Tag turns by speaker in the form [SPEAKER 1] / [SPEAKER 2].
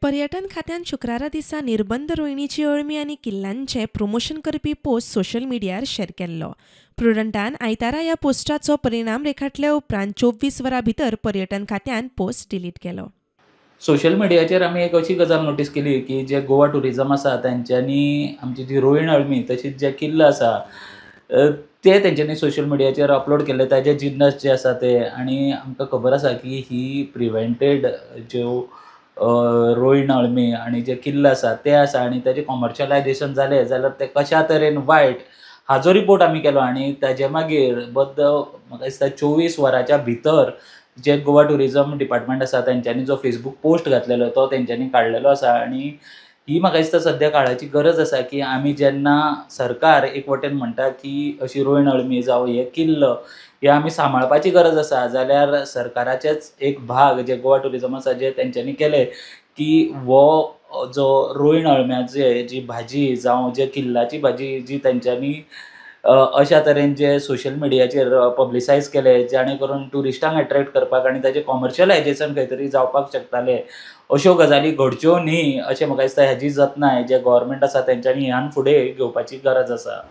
[SPEAKER 1] पर्यटन खात्यान शुक्रारा दिसा निर्बंध रोयणीची अळमी आनी किल्ल्यांचें प्रमोशन करपी पोस्ट सोशल मिडियार शेअर केल्लो. प्रुडंटान आयतारा ह्या पोस्टाचो परिणाम रेखाटल्या उपरांत 24 वरां भितर पर्यटन खात्यान पोस्ट डिलीट केलो.
[SPEAKER 2] सोशल मिडियाचेर आमी एक अशी गजाल नोटीस केली की जे गोवा टुरिजम आसा तेंच्यांनी आमची जी रोयण अळमी तशीच जे किल्ल आसा ते तेंच्यांनी सोशल मिडियाचेर अपलोड केल्ले, ताजे जिन्नस जे आसा ते. आनी आमकां खबर आसा की ही प्रिवेंटेड ज्यो रोयण अळमी आनी जे किल्ल आसा ते आसा आनी ताजें कॉमर्शलायजेशन जालें जाल्यार ते कशा तरेन वायट हाजो रिपोर्ट आमी केलो. आनी ताजे मागीर बद्द म्हाका दिसता 24 वरांच्या भितर जे गोवा टुरिजम डिपार्टमेंट आसा तेंच्यांनी जो फेसबूक पोस्ट घातलेलो तो तेंच्यांनी काडलेलो आसा. आनी ही म्हाका दिसता सद्या काळाची गरज आसा की आमी जेन्ना सरकार एक वटेन म्हणटा की अशी रोयण अळमी जावं हे किल्ल हे आमी सांबाळपाची गरज आसा, जाल्यार सरकाराचेच एक भाग जे गोवा टुरिजम आसा जे तेंच्यांनी केले की हो जो रोयण अळम्याचे जी भाजी जावं जे किल्लाची भाजी जी तेंच्यांनी अशा तरेन जे सोशल मिडियाचेर पब्लिसायज केले जाणे करून ट्युरिस्टांक एट्रेक्ट करपाक आनी ताजें कॉमर्शलायजेशन खंय तरी जावपाक शकतालें, अश्यो गजाली घडच्यो न्ही अशें म्हाका दिसता. हेजी जतनाय जे गव्हर्मेंट आसा तेंच्यांनी ह्यान फुडें घेवपाची गरज आसा.